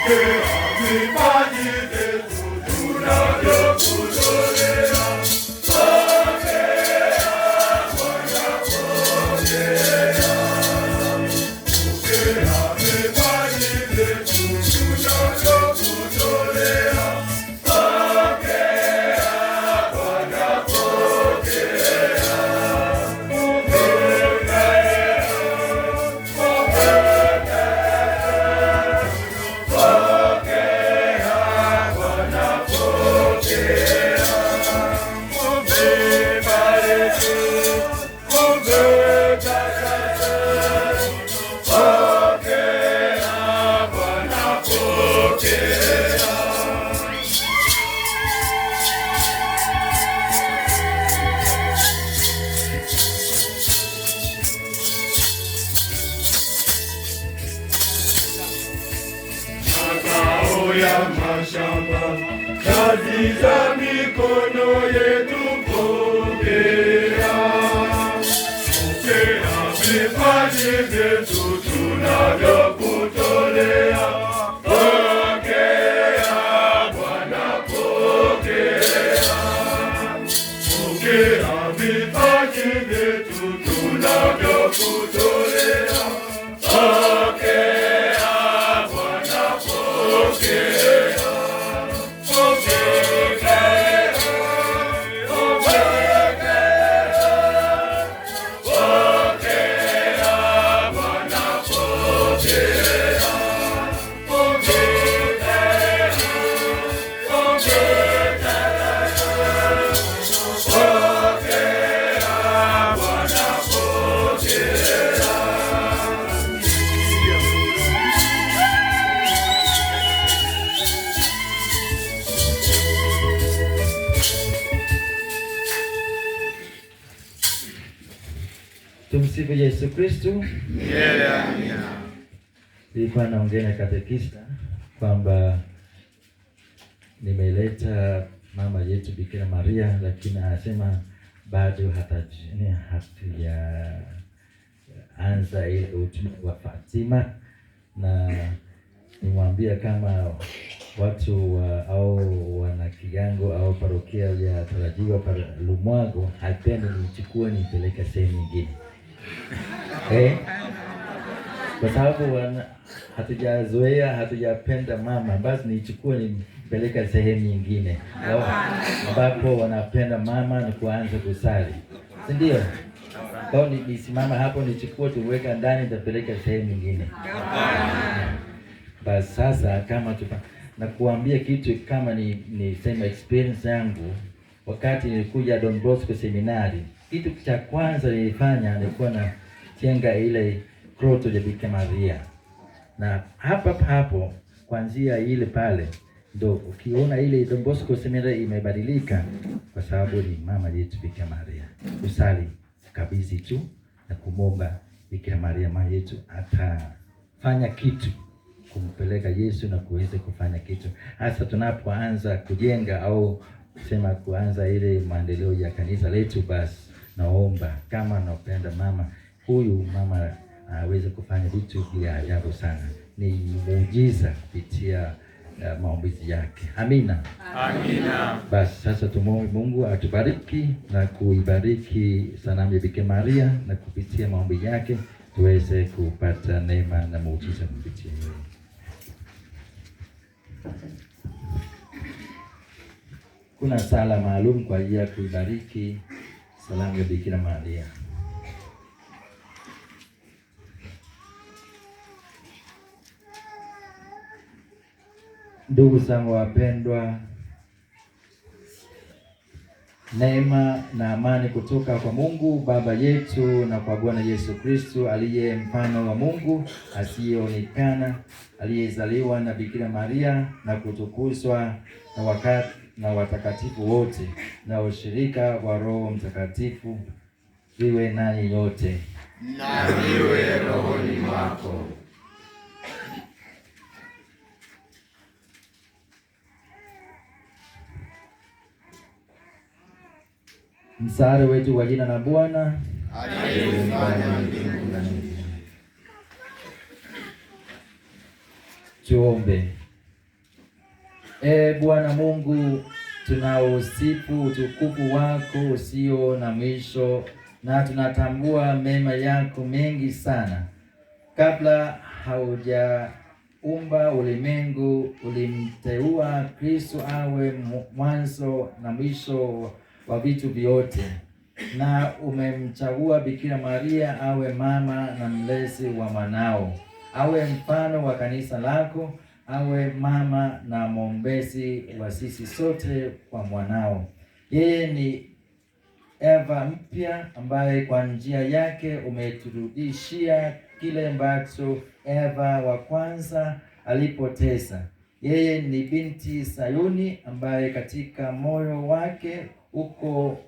Vipaji vyetu tunavyokutolea. Pokea Bwana, pokea. Pokea vipaji vyetu tunavyokutolea. Pokea Bwana, pokea. Pokea, pokea. Pokea Bwana, pokea. Uvibariki, uvitakase. Pokea Bwana, pokea. Mazao ya mashamba, kazi za mikono yetu, pokea. Pokea vipaji vyetu tunavyokutolea. Pokea Bwana, pokea. Pokea vipaji vyetu tunavyokutolea. Pokea Bwana, pokea. Pokea, pokea. Pokea Bwana, pokea. Pokea, pokea. Pokea Bwana, pokea. Tumsifu Yesu Kristu. Milele amina. Nilikuwa naongea na katekista kwamba nimeleta mama yetu Bikira Maria, lakini anasema bado hatujaanza ile utume wa Fatima, na nimwambia kama watu wa, au wana Kigango au parokia ya Tarajiwa Lumwago haipendi nichukue nipeleke sehemu nyingine, eh? Kwa sababu hatujazoea, hatujapenda mama, basi nichukue nipeleke sehemu nyingine ambapo wanapenda mama ni kuanza kusali, si ndio? Kwa hiyo nisimama hapo nichukue tuweka ndani, nitapeleka sehemu nyingine. Basi sasa kama tupa, na kuambia kitu kama ni sema experience yangu wakati nilikuja Don Bosco Seminari, kitu cha kwanza nilifanya nilikuwa na jenga ile grotto ya Bikira Maria, na hapa hapo kuanzia ile pale ndo ukiona ile Don Bosco Seminari imebadilika, kwa sababu ni mama yetu Bikira Maria. Kusali kabidhi tu na kumwomba Bikira Maria mama yetu atafanya kitu kumpeleka Yesu na kuweza kufanya kitu, hasa tunapoanza kujenga au sema kuanza ile maendeleo ya kanisa letu. Basi naomba kama napenda mama huyu, mama aweze kufanya vitu vya ajabu sana, ni muujiza kupitia maombizi yake. Amina. Amina. Basi sasa tumuombe Mungu atubariki na kuibariki sanamu ya Bikira Maria, na kupitia maombi yake tuweze kupata neema na muujiza kupitia yeye. Kuna sala maalum kwa ajili ya kuibariki sanamu ya Bikira Maria. Ndugu zangu wapendwa, neema na amani kutoka kwa Mungu Baba yetu na kwa Bwana Yesu Kristo aliye mfano wa Mungu asiyeonekana, aliyezaliwa na Bikira Maria na kutukuzwa na wakati na watakatifu wote na ushirika wa Roho Mtakatifu viwe nanyi nyote. Na viwe rohoni mwako. Msaada wetu wa jina la Bwana Aliyeufanya mbingu na nchi. Tuombe. E Bwana Mungu, tunausifu utukufu wako usio na mwisho na tunatambua mema yako mengi sana. Kabla haujaumba ulimwengu, ulimteua Kristo awe mwanzo na mwisho wa vitu vyote, na umemchagua Bikira Maria awe mama na mlezi wa mwanao, awe mfano wa kanisa lako, awe mama na mwombezi wa sisi sote kwa mwanao. Yeye ni Eva mpya ambaye kwa njia yake umeturudishia kile ambacho Eva wa kwanza alipoteza. Yeye ni binti Sayuni ambaye katika moyo wake uko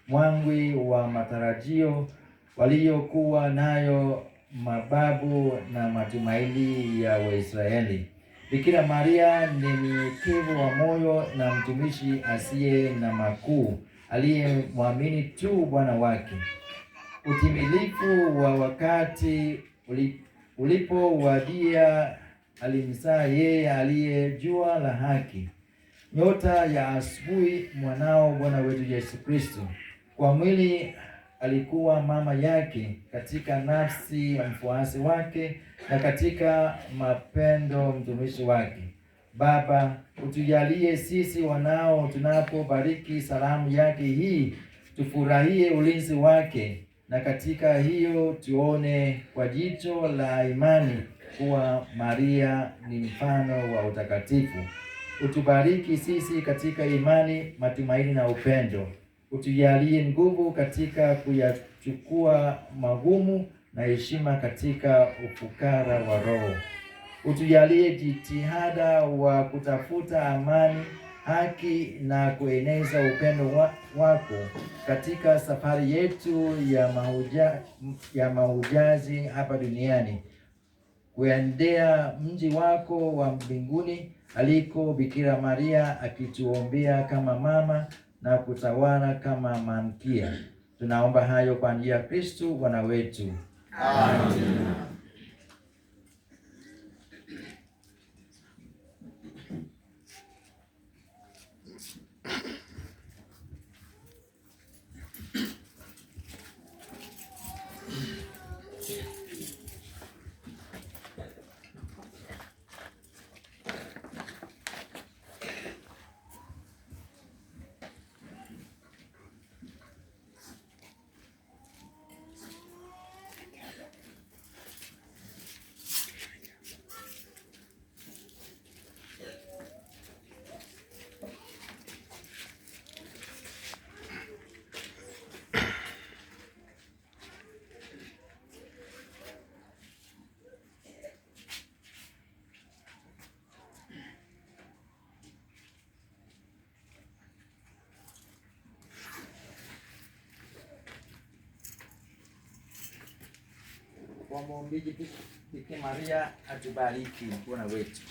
mwangwi wa matarajio waliokuwa nayo mababu na matumaini ya Waisraeli. Bikira Maria ni mnyenyekevu wa moyo na mtumishi asiye na makuu, aliyemwamini tu Bwana wake. Utimilifu wa wakati ulipowadia, alimzaa yeye aliye jua la haki, nyota ya asubuhi, mwanao Bwana wetu Yesu Kristo. Kwa mwili alikuwa mama yake, katika nafsi ya mfuasi wake, na katika mapendo mtumishi wake. Baba, utujalie sisi wanao, tunapobariki salamu yake hii, tufurahie ulinzi wake, na katika hiyo tuone kwa jicho la imani kuwa Maria ni mfano wa utakatifu. Utubariki sisi katika imani, matumaini na upendo. Utujalie nguvu katika kuyachukua magumu na heshima katika ufukara wa roho. Utujalie jitihada wa kutafuta amani, haki na kueneza upendo wako katika safari yetu ya mahujaji hapa duniani, kuendea mji wako wa mbinguni aliko Bikira Maria akituombea kama mama na kutawala kama malkia. Tunaomba hayo kwa njia ya Kristo Bwana wetu. Amina. Wamwombiji Bikira Maria atubariki Bwana wetu.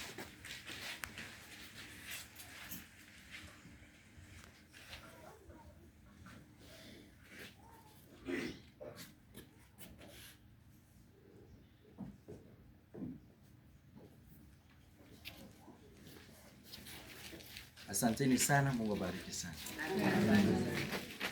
Asanteni sana, Mungu abariki sana. Amen.